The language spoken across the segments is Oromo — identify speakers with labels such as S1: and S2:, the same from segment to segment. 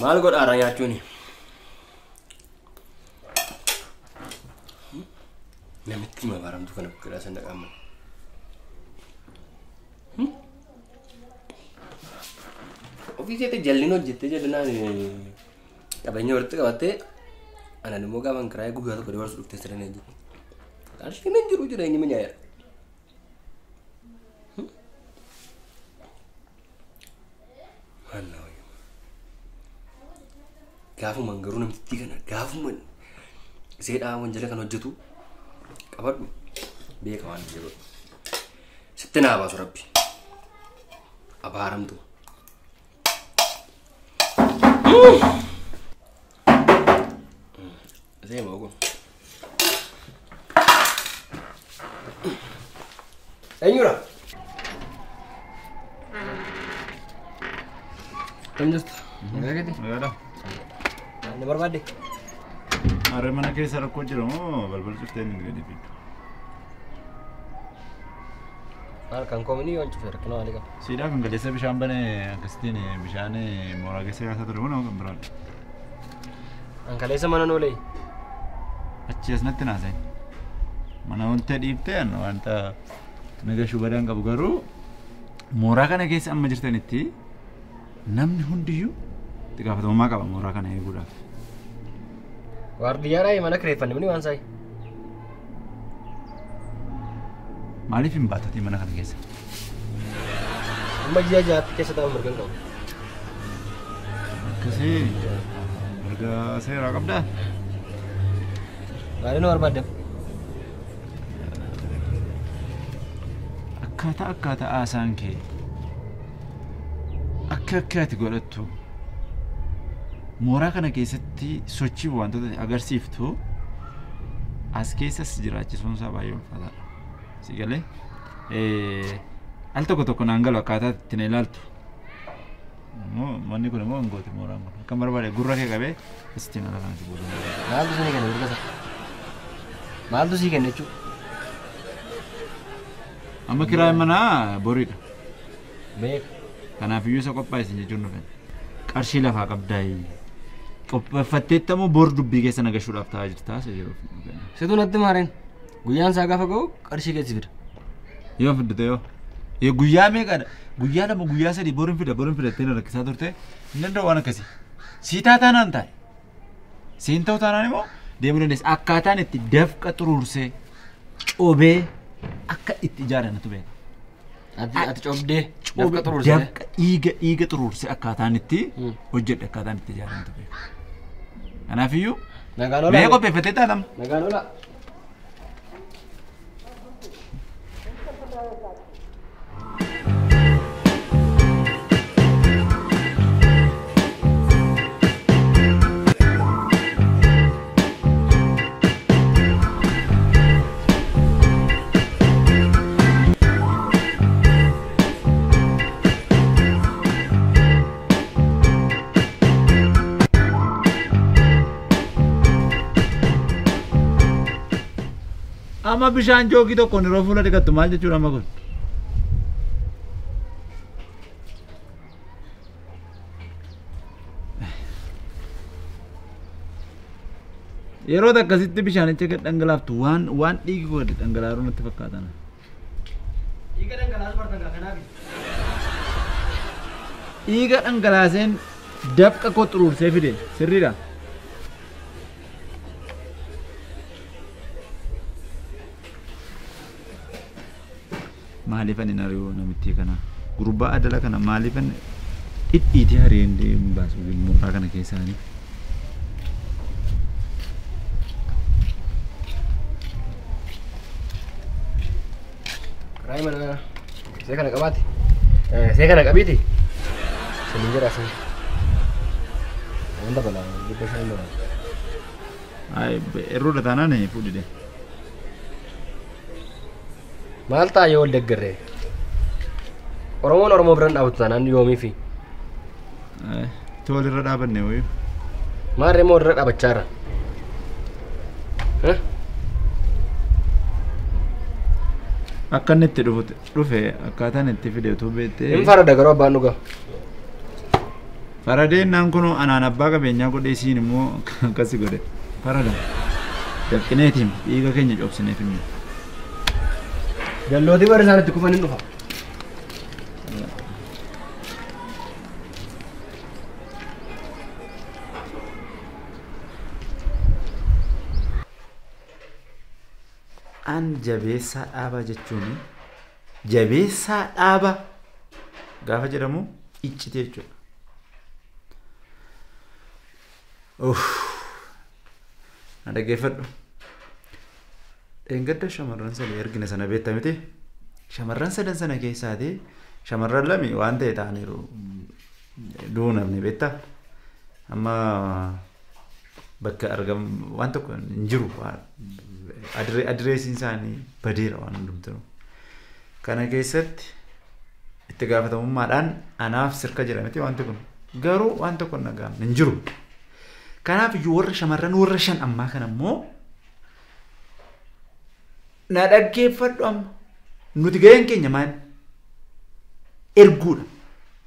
S1: Maal godhaara nyaachuuni? Namitti mabaaramtu kana buqqeedhaa sana qaama. Ofii isheetti jalliin hojjettee jallinaan qabeenya walitti qabattee anan immoo gaafa kiraayii guyyaa tokko dabarsu dhuftee sirna hojjette. Qarshiin hin jiru jireenyi minyaa'eera. Maal gaafumaan garuu namtittii kana gaafumaan iseedhaa wanjala kan hojjetu qabadhu beeka waan jedhu. Sitti naa baasu rabbi. Abaaramtu. Isee moo kun? Eenyudha? Kam jirtu? Nagaa keeti?
S2: Nagaadha.
S1: Na barbaadde?
S2: Harree mana keessa rakkoo jira moo balbala cuftee inni gadi fiddu?
S1: Maal kan koomini yoon cufe rakkina maalii qaba?
S2: Siidhaa kan galeessa bishaan bane akkasitiin bishaan mooraa keessa yaasaa ture moo nama kan biraadha?
S1: An kaleessa mana noolee?
S2: Achi as natti naasa'in. Mana wanta dhiiftee an wanta nagashuu badaan qabu garuu mooraa kana keessa amma jirtanitti namni hundiyyuu itti gaafatamummaa qaba mooraa kana eeguudhaaf.
S1: Waardiyyaadhaa mana kireeffanne mini waan saayi.
S2: Maaliif hin baatatii mana kana keessa?
S1: Amma ji'a ja'aatti keessa taa'u mirga hin qabu.
S2: Akkasii mirga seeraa qabdaa?
S1: Maali nu barbaadde?
S2: Akkaataa haasaan kee akka akka ati godhattu mooraa kana keessatti sochii wantoota agarsiiftu as keessas jiraachisuun isaa baay'ee ulfaataadha. Si galee al tokko tokko naan galu akkaataa itti na ilaaltu. Manni kun immoo hin goote mooraan kun akka barbaade gurra kee qabee asitti ala kanatti buusu.
S1: Maaltu sii kenne mirga isaa? Maaltu sii kenne jechuudha?
S2: Amma kiraayin manaa boriidha.
S1: Beeka.
S2: Kanaafiyyuu isa qophaa'e jechuun dhufan. Qarshii lafaa qabdaayi. Qopheeffatteettamoo bor dubbii keessa nagashuudhaaf taa'aa jirtaa isa jedhuuf.
S1: Situ natti maareen guyyaan isaa gaafa ga'u qarshii keessi fida.
S2: Yoo fiddite yoo. Guyyaa meeqadha? Guyyaa lama guyyaa sadii borin fida ittiin rakkisaa turte hin danda'u waan akkasii. Sii taataanaan taa'e. Siin ta'u taanaan immoo deemuu dandeessa. Akkaataan itti dafqa xuruursee cobee akka itti ijaaranatu beeka.
S1: Ati cobdee dafqa xuruursee.
S2: Dafqa dhiiga xuruursee akkaataan itti hojjedhe akkaataan itti ijaaranatu beeka. Kanaafiyyuu
S1: Nagaan oolaa.
S2: Mee qopheeffattee taatama?
S1: Nagaan oolaa.
S2: Amma bishaan joogii tokkoon yeroo fuula dhiqattu maal jechuudha amma kun? Yeroo akkasitti bishaanicha gad dhangalaaftu waan dhiigi gad dhangala'aa natti fakkaatan.
S1: Dhiiga dhangalaasu bartan kanaafi.
S2: Dhiiga dhangalaaseen dafqa koo xuruursee fide sirriidha. Maaliif ani ari'uu namittii kana gurbaa adala kana maaliif ani dhidhiitee hari'een deemu baasu mooraa kana keessaanii.
S1: Kiraayii mana see kana qabaate see kana qabiiti sanii jedha sin waan dabala 500 dabala.
S2: Irruudha taanaan fuudhide.
S1: Maal ta'a yoo wal deeggarree? Oromoon Oromoo biraan dhaabatu taanaan yoomiifi?
S2: Itti walirra dhaabanne wayyuu.
S1: Maarree moo walirra dhaabachaa jira?
S2: Akka inni itti dhufe akkaataan itti fide utuu beektee.
S1: Hin farada garuu abbaan dhugaa.
S2: Faradeen naan kunoo anaan abbaa qabeenyaa godhee siin immoo akkasi godhe. Farada. Dafqineetiin dhiiga keenya cobsineef himne.
S1: Jallootii warri isaan itti kufan hin dhufa.
S2: An jabeessaa dhaabaa jechuun jabeessaa dhaabaa gaafa jedhamu iccite jechuudha. Uff. Na dhaggeeffadhu. Dheengadda shamarran sadii ergina sana beektaa miti? Shamarran sadan sana keessaati shamarran lami waan ta'e ta'aniiru du'uu namni beektaa? Amma bakka argam waan tokko hin jiru. Adireesiin isaanii badeera waan hundumtuu. Kana keessatti itti gaafatamummaadhaan anaaf sirka jira miti wanti kun. Garuu waan tokko hin dhaga'amne hin jiru. Kanaaf iyyuu warra shamarran warra shan ammaa kana immoo na dhaggeeffadhu amma. Nuti gaheen keenya maal? Erguudha.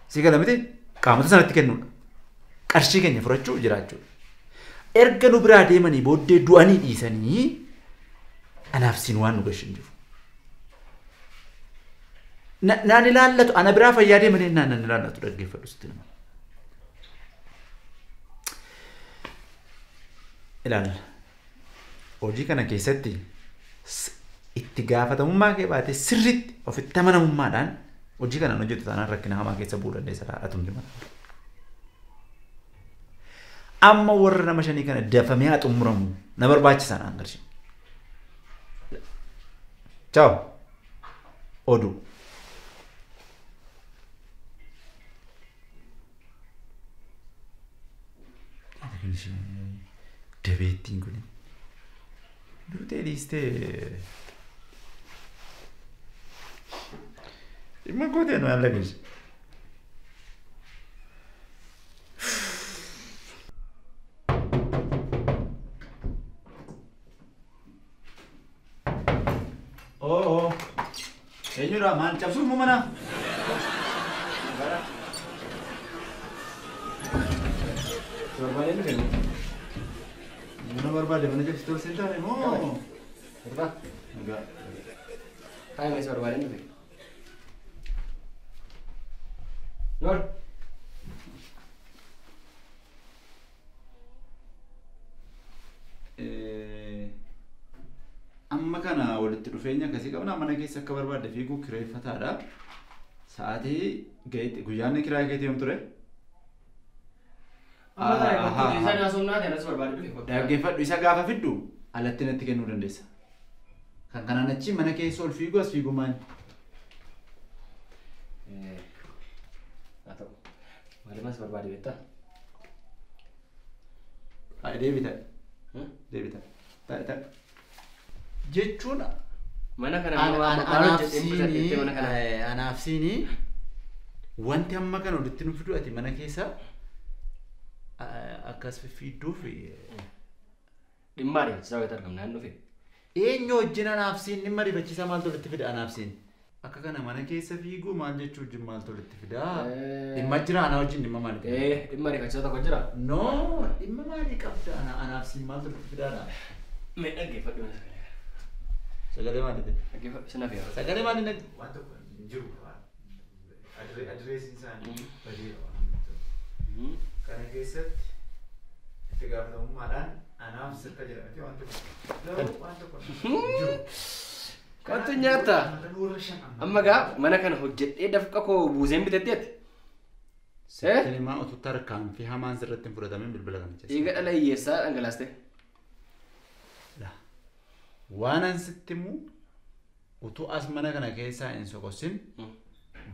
S2: Si gala miti? Qaamota sanatti kennuudha. Qarshii keenya furachuu jiraachuudha. Erga nu biraa deemanii booddee du'anii dhiisanii anaaf siin waan nu gashin jiru. Naan ilaallatu ana biraa fayyaa deemanii naan ilaallatu dhaggeeffadhu sitti nama. Ilaalla. Hojii kana keessatti itti gaafatamummaa kee baatee sirriitti ofitti amanamummaadhaan hojii kanaan hojjetu taanaan rakkina hamaa keessa bu'uu dandeessa atumti mata. Amma warra nama shanii kana dafamee haa xumuramu na barbaachisan aan qarshii. Ciao. Oduu. Dabeettiin kun duutee dhiistee dhimma gooteen waan lageessu. Oh, eenyudha maal cabsuuf moo mana?
S1: Barbaadeen dhufe.
S2: Mana barbaade mana cabsituu ol seentaa moo?
S1: Irraa.
S2: Nagaa.
S1: Taa'ee meeshaa barbaadeen dhufe. Noor.
S2: Amma kana walitti dhufeenya akkasii qabna mana keessa akka barbaadde fiiguu kireeffataadha. Sa'aatii gaheetti guyyaan kiraa keetii yoom ture? Dhaggeeffadhu isa gaafa fiddu alatti natti kennuu dandeessa. Kan kanaan achi mana keessa ol fiiguu as fiiguu maali?
S1: Haa ta'u. Maaliif as barbaade beektaa?
S2: Haa deebi ta'i. Deebi ta'i. Ta'i ta'i. Jechuun
S1: mana kana maal hojjettee bitadheettee mana kana?
S2: Anaaf siinii wanti amma kana walitti nu fidu ati mana keessa akkas fiffiidduuf
S1: dhimma ariifachiisaa wayiitu argamnaan dhufe.
S2: Eenyu wajjin anaaf siin dhimma ariifachiisaa maaltu walitti fida anaaf siin? Akka kana mana keessa fiiguu maal jechuu wajjin maaltu walitti fida? Dhimma jira anaa wajjin dhimma maali?
S1: Dhimma ariifachiisaa tokko jira.
S2: No, dhimma maalii qabda anaaf siin maaltu walitti fidaadha?
S1: Mee dhaggeeffadhu mana sagalee.
S2: Sagalee maaliiti?
S1: Dhaggeeffadhu sinaaf yeroo.
S2: Sagalee maali? Waan tokko hin jiru. Adireesiin isaanii badeera waan hundumtuu. Kana keessatti itti gaafatamummaadhaan anaaf sirka jira miti waan tokko. Garuu waan tokko hin jiru.
S1: Kottu nyaata. Amma gaa mana kana hojjedhee dafqa koo buuseen bitatteeti.
S2: Sittiin utuu tarkaanfii hamaan sirratti hin fudhatamin bilbila kana keessa.
S1: Dhiiga dhala hiyyeessaa dhangalaaste.
S2: Waan an sitti himu utuu as mana kana keessaa hin soqosin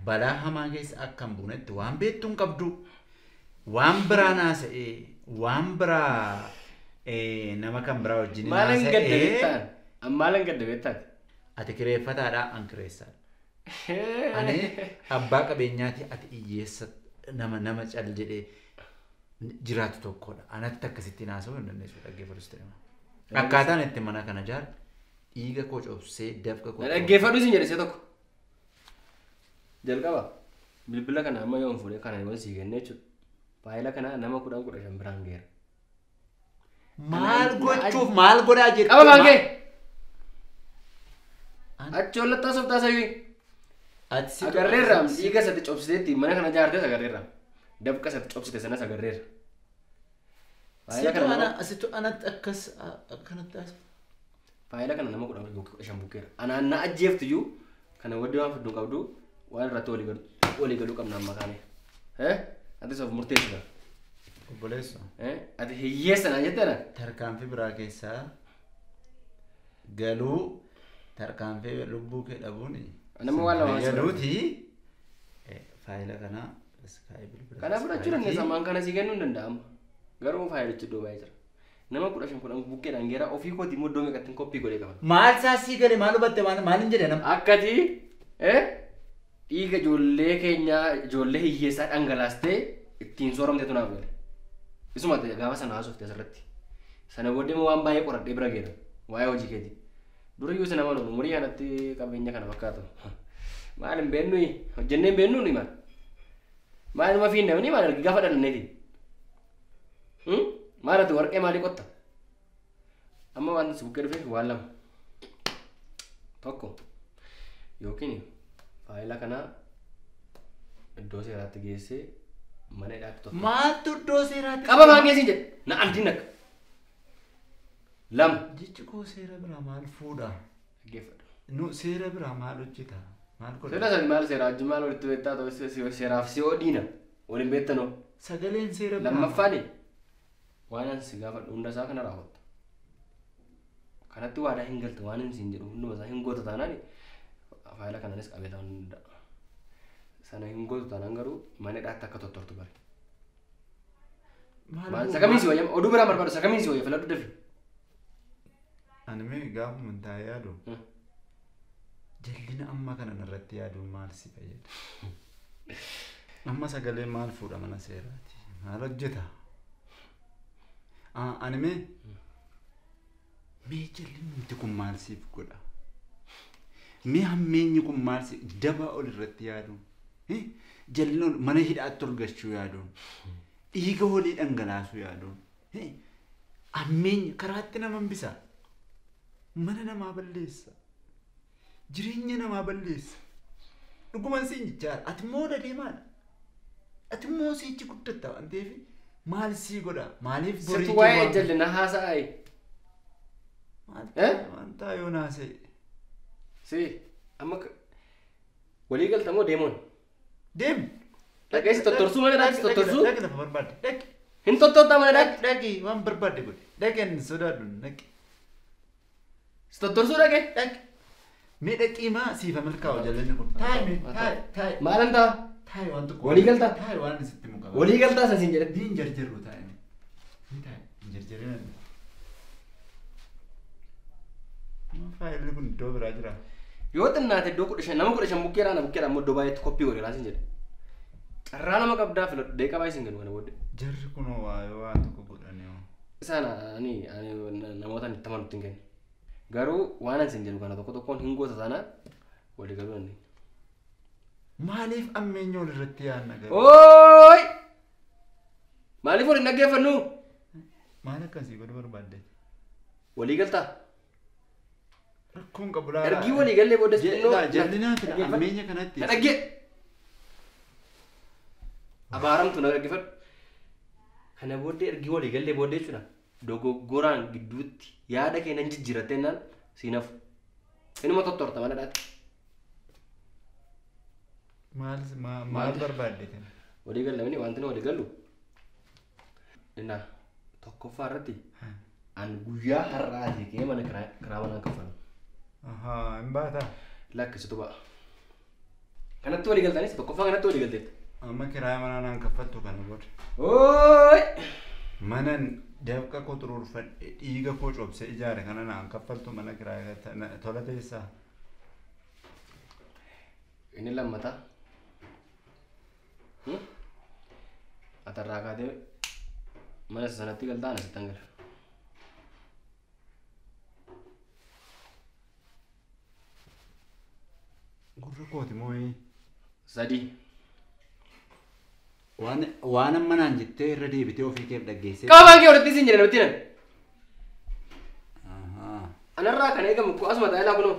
S2: balaa hamaa keessa akka hin buunetti waan beektu hin qabdu. Waan biraa naasa'ee waan biraa nama kan biraa wajjin
S1: Maalan gadda beektaan? Maalan gadda beektaan?
S2: Ati kireeffataadha an kireessaadha. Ani abbaa qabeenyaati ati hiyyeessa nama nama cal jedhee jiraatu tokkodha. Anatti akkasitti naasa'uu hin dandeessu dhaggeeffadhu sitti hima. Akkaataan itti mana kana ijaare dhiiga koo cobsee dafqa koo.
S1: Dhaggeeffadhu siin jedhe tokko. Jalqaba bilbila kana amma yoon fuudhee kana yoon sii kenne jechuudha. Faayila kana nama 10 15 biraan geera.
S2: Maal gochuuf maal godhaa jirtu?
S1: Qaba baangee! Achi ollatti haasoftaa sayyuu. Agarreerra dhiiga isatti cobsiteetti mana kana ijaartes agarreerra. Dafqa isatti cobsite sanas agarreerra.
S2: Asitu anatti akkas akkanatti haasofta.
S1: Faayila kana nama 10 15 bukkeera. Anaan na ajjeeftuyyuu kana waddee waan fiddu qabdu waan irratti walii galuu qabna amma kaane. Atis of murteessita.
S2: Obboleessa.
S1: Ati hiyyeessa naan jettee na?
S2: Tarkaanfii biraa keessaa galuu tarkaanfii lubbuu kee dhabuun
S1: Nama waan lama
S2: fayyaduuti. Faayila kana iskaayii bilbila.
S1: Kana fudhachuu dandeessa ammaan kana sii kennuu hin danda'amu. Garuu faayilichi iddoo baay'ee jira. Nama 15 10 bukkeedhaan geera ofii kootii immoo iddoo meeqatti koppii godhee qaba.
S2: Maal isaa sii gale maal hubatte maal hin jedhe nama?
S1: Akkati dhiiga ijoollee keenyaa ijoollee hiyyeessaa dhangalaastee ittiin sooramteetu naaf gale. Isuma gaafa sana haasofte asirratti. Sana booddee immoo waan baay'ee qoradhee bira geera waa'ee hojii keetii. Durayyuu isa nama nuun umurii kanatti qabeenya kana fakkaatu. Maal hin beeknu hojjennee hin beeknu maal? Maal nama fiinne namni maal argi gaafa dhalanneeti? Maal ati warqee maalii qotta? Amma waan si bukkee dhufeef waan lama. Tokko yookiin faayila kana iddoo seeraatti geessee mana hidhaatti tokko.
S2: Maaltu iddoo seeraatti?
S1: Qaba maan geessiin jedhe na andiin akka. Lama.
S2: Jechi koo seera biraa maal fuudha?
S1: Dhaggeeffadhu.
S2: Nu seera biraa maal hojjeta? Maal godha?
S1: Seera sana maal seera wajjin maal walitti beektaa ta'u seeraaf si'oo diina waliin beektanoo.
S2: Sagaleen seera biraa.
S1: Lammaffaan waan ani si gaafadhu hunda isaa kana raawwatta. Kanatti waadaa hin galtu waan ani siin jedhu hunduma isaa hin gootu taanaan faayila kanaanis qabee ta'uu ni danda'a. Sana hin gootu taanaan garuu mana hidhaatti akka tottortu bare. Maal sakamiin si wayya oduu biraa barbaadu sakamiin si wayya filadhu dafi.
S2: Ani mee gaafuma hin taa'ee yaadu jallina amma kana narratti yaaduun maal si fayyada? Amma sagalee maal fuudha mana seeraati? Maal hojjeta? Ani mee mee jallinumti kun maal siif godha? Mee hammeenyi kun maal si dabaa ol irratti yaaduun? Jallina mana hidhaatti ol gachuu yaaduun? Dhiiga holii dhangalaasuu yaaduun? Hammeenya karaatti nama hambisa. Mana namaa balleessa. Jireenya namaa balleessa. Dhuguman siin jechaadha. Ati immoo deemaadha. Ati immoo siichi guddatta waan ta'eef maal sii godha? Maaliif borii
S1: Situ waa'ee jallina haasa'aa?
S2: Maal ta'a yoo naasa'e?
S1: Si amma walii galta moo deemoon?
S2: Deemi.
S1: Dhaqeessi tottorsuu mana dhaqeessi tottorsuu?
S2: Dhaqi lafa barbaadde. Dhaqi.
S1: Hin tottortaa mana dhaqi.
S2: Dhaqi waan barbaadde godhe. Dhaqi ani sodaadhu dhaqi.
S1: Si tottorsuu dhaqe?
S2: Dhaqi. Mee dhaqii maa siifa milkaa'u jallinni kun. Taa'i mee taa'i taa'i.
S1: Maalan ta'a?
S2: Taa'i waan tokko.
S1: Walii galtaa?
S2: Taa'i waan sitti muka.
S1: Walii galtaa san siin jedhe.
S2: Ni hin jarjarru taa'i. Ni taa'i hin jarjarina. Faayilli kun iddoo biraa jira.
S1: Yoo xinnaate iddoo 15 nama 15 bukkeedhaa na bukkeedhaa immoo iddoo baay'eetti koppii godhe siin jedhe. Carraa nama qabdaa filadhu deeqa baay'ee siin kennu kana booddee.
S2: Jarri kunoo waa tokko godhanii hoo.
S1: Isaan ani namoota itti amanutti hin kennu. Garuu waan ani siin jedhu kana tokko tokkoon hin goota taanaan walii galuu dandeenya.
S2: Maaliif ammeenya ol irratti yaadna garuu?
S1: Ooyi! Maaliif waliin dhaggeeffannu?
S2: Maal akkasii godhu barbaadde?
S1: Walii galtaa?
S2: Rakkoon qabu laala.
S1: Ergii walii gallee booda xinnoo.
S2: Jallinaa fida ammeenya kanatti.
S1: Na dhaggee! Abaaramtu na dhaggeeffadhu. Kana booddee ergii walii gallee booddee jechuudha. Dogoggoraan gidduutti yaada kee nan jijjiirattee naan siin hafu. Inuma tottorta mana dhaatti.
S2: Maal maal barbaadde?
S1: Walii gallamni wanti nu walii gallu. Innaa tokkoffaa irratti an guyyaa har'aatii kee mana kiraa manaan kaffalu.
S2: Ahaa hin baataa?
S1: Lakkisitu ba'a. Kanatti walii galtanis tokkoffaa kanatti walii galteetta.
S2: Amma kiraa manaa naan kaffaltu kana booda.
S1: Ooyi!
S2: Manan dafqa koo xuruurfadhe dhiiga koo cobsee ijaare kana naan kaffaltu mana kiraa tola teessaa.
S1: Inni lammataa. Atarraa kaatee mana sanatti galtaa ana sittan gala.
S2: Gurra kooti mooyi.
S1: 3.
S2: Waan amma naan jettee irra deebitee ofii keef dhaggeessee.
S1: Qabaan kee walitti siin jedhe namatti nan. Anarraa kan eegamu asuma taa'ee laa kunoo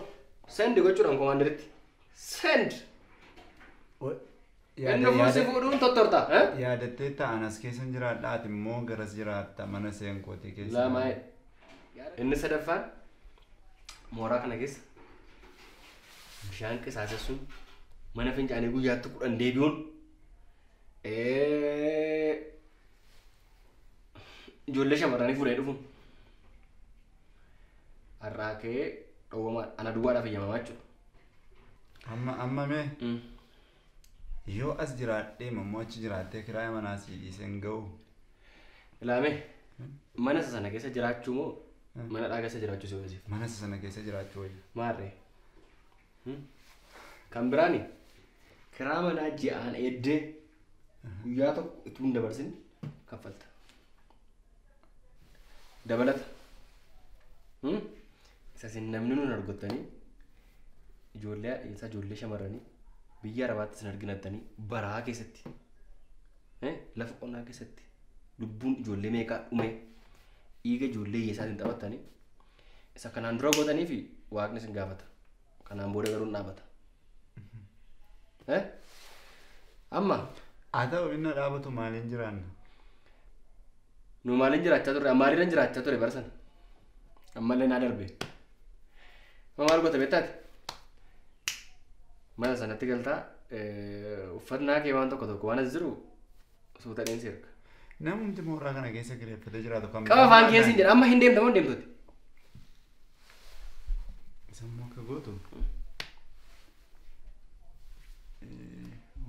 S1: send gochuudhaan koomaandaritti. Send. Inni fuusi fuudhuun tottorta.
S2: Yaadattee ta'an as keessa jiraadha ati immoo garas jiraatta mana seenkootii keessa.
S1: Lamaa'ee. Inni sadaffaan mooraa kana keessa bishaan qisaasessuun mana fincaanii guyyaatti 10 deebi'uun ijoollee shamarranii fuudhanii dhufuun har'aa ka'ee dhowwamaa ana duwwaadhaaf eeyyamamaa jechuudha.
S2: Amma mee yoo as jiraadhee immoo achi jiraattee kiraaya manaa sii dhiisee hin ga'u.
S1: Ilaame mana sana keessa jiraachuu moo mana dhaa keessa jiraachuu si wayya?
S2: Mana sana keessa jiraachuu wayya.
S1: Maarree. Kan biraani kiraa manaa ji'aan eeddee guyyaa tokko utuu hin dabarsin kaffalta. Dabalata. Isa isin namni nuun argottanii ijoollee isaa ijoollee shamarranii biyya Arabaatti isin arginattanii baraa keessatti lafa qonnaa keessatti lubbuun ijoollee meeqaa dhume dhiiga ijoollee hiyyeessaatiin taphattanii isa kanaan dura gootanii fi waaqni isin gaafata. Kanaan booda garuu hin dhaabata. Amma.
S2: Haa ta'u inni dhaabatu maaliin jiraanna?
S1: Nu maaliin jiraachaa turre? Maaliirra jiraachaa ture bara sana? Ammallee naa darbe. Maal goota beektaati? Mana sanatti galtaa uffannaa kee waan tokko tokko waan as jiru suuta dheensi erga.
S2: Namumti mooraa kana keessa kireeffatee jiraatu kam?
S1: Qaba afaan keessa hin jedha amma hin deemta moo hin deemtuti?
S2: Sammuu akka gootu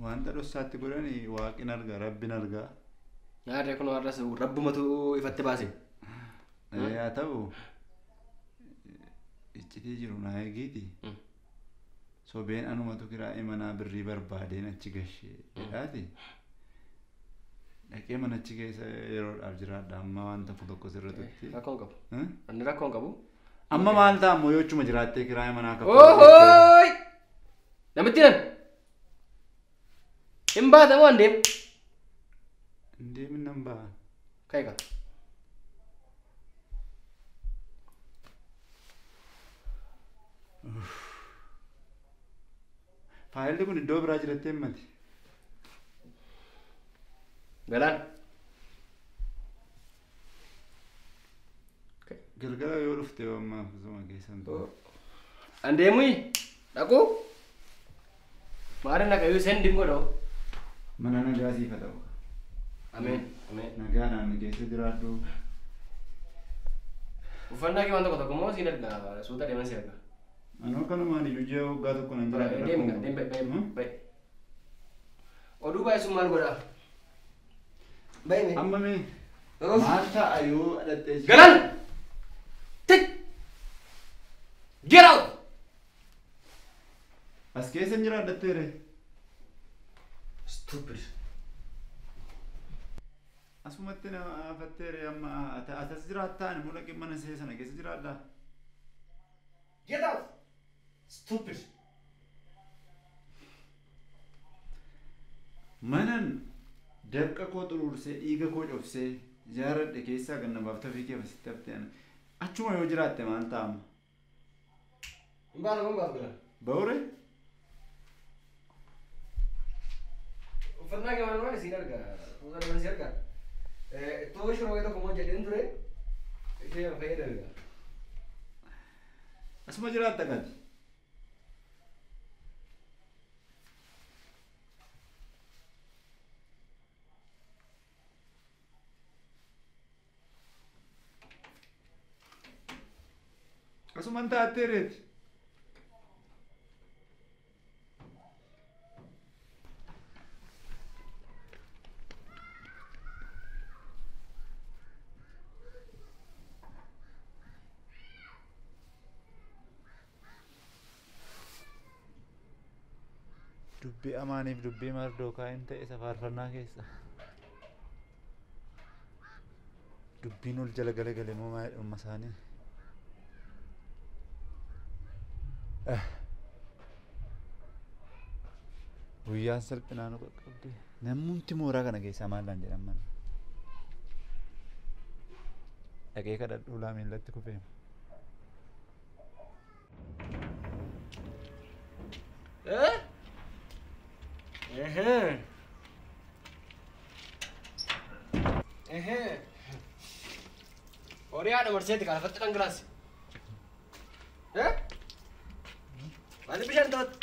S2: wanta dhoksaatti godhani waaqin argaa rabbiin argaa.
S1: Naarree kun warra rabbumatu ifatti baase.
S2: Haa ta'u iccitii jiru naa eegiiti. Sobeen anumatu kiraa'ee manaa birrii barbaadeen achi gashee jedhaati. Dhaqee manichi keessa yeroodhaaf jiraadha amma waan tokko tokko sirratutti.
S1: Rakkoo hin qabu. Inni rakkoo hin qabu.
S2: Amma maal ta'a ammoo yoo achuma jiraattee kiraa'ee manaa kaffaltee.
S1: Ohooy! Namitti nan! Hin baata moo hin deemu?
S2: Hin deemin nan ba'a.
S1: Ka'i kaa.
S2: Faayilli kun iddoo biraa jirattee himmati.
S1: Galaan.
S2: Galgala yoo dhufte amma akkasuma keessan ture.
S1: An deemuyi dhaquu maal naqa yoo seen godhoo.
S2: Mana nagaa siif haa ta'u.
S1: Ameen ameen.
S2: Nagaadhaan keessa jiraadhu.
S1: Uffannaa kee waan tokko tokko immoo siin ergaa suuta deeman si erga.
S2: Anoo kanumaan iyyuu ji'a waggaa tokko nan jiraadha.
S1: Deemi deemi ba'i. Oduu baay'isuun maal godhaa? Ba'i mee.
S2: Amma mee maal ta'a yoo dhaqxee.
S1: Galaan! Tik! Get out!
S2: As keessa hin jiraadhatteere.
S1: Stupid.
S2: Asumatti na afatteere amma atas jiraattaan immoo dhaqee mana see sana keessa jiraadhaa.
S1: Get out! Stupid.
S2: Manan dafqa koo xuruursee dhiiga koo cobsee ijaaradhe keessaa kan namaaf tafii kee asitti haftee achuma yoo jiraatte maal ta'ama?
S1: Hin baana moo hin baatu galaan?
S2: Ba'uure?
S1: Uffannaa kee maal maal siin argaa? Suuta deeman si argaa? Ittoo shiroo tokko immoo jedheen ture ishee fayyadame.
S2: Asuma jiraatta kaati. Asumaan taatteereeti. Dubbii amaaniif dubbii mardookaa hin ta'e isa faarfannaa keessa. Dubbiin ol jala galagale moo maal dhumma isaanii? Guyyaan salphinaa nu qaqqabde. Namumti mooraa kana keessaa maal laan jedhan mana. Dhaqee kadhadhuu laa miillatti kufeema.
S1: Eh? Ehee. Ehee. Horii haadha marseeti kana lafatti dhangalaase. Eh? Maaliif bishaan taphatu?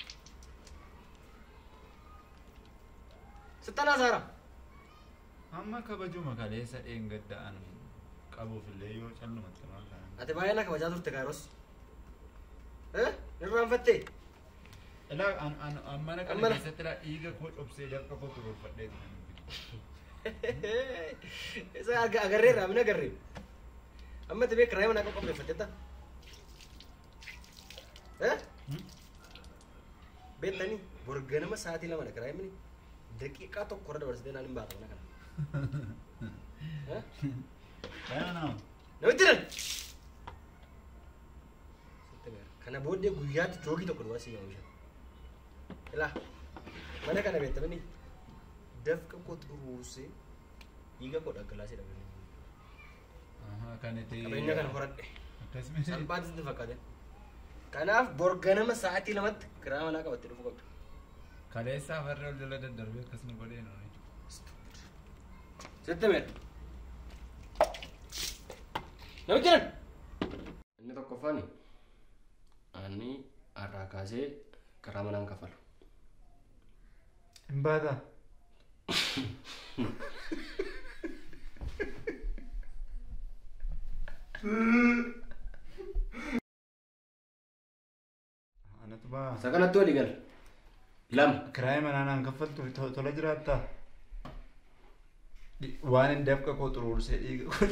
S1: Sittanaa Saara.
S2: Amma kabajuma kaleessa dheengadda'an qabuuf illee yoo callumatti maal kana.
S1: Ati baay'ee na kabajaa turte kaaros. Eh? Irraanfattee?
S2: Ilaa an mana kana keessatti ilaa dhiiga koo cobsee dafqa koo xuruurfadhee kan
S1: Isa agarreerra amina agarree. Amma ati beek kiraayii manaa qopheeffatteetta. Eh? Beektanii borganama sa'aatii 2 dha kiraayii mini daqiiqaa tokko irra dabarsitee naan hin baata mana kana. Eh? Namitti nan! Kana booddee guyyaatti joogii tokko duwwaa si nyaama bishaan. Ilaa mana kana beektamanii dafqa koo xuruursee dhiiga koo dhangalaasee dha.
S2: Kan itti.
S1: Qabeenya kana horadhe. Salphaatti sitti fakkaate. Kanaaf borganama sa'aatii 2tti kiraa manaa qabattee dhufuu qabda.
S2: Kaleessaa farra ol jala daddarbee akkasuma godhee nuuni.
S1: Sitti meedha. Namichi nan! Inni tokkoffaan ani har'aa kaasee kiraa manaan kafalu.
S2: Hin baataa? Anatu baa.
S1: Isa kanatti walii gala. 2.
S2: Kiraayii manaa naan kaffaltu tola jiraattaa? Waan hin dafqa koo xuruursee dhiiga koo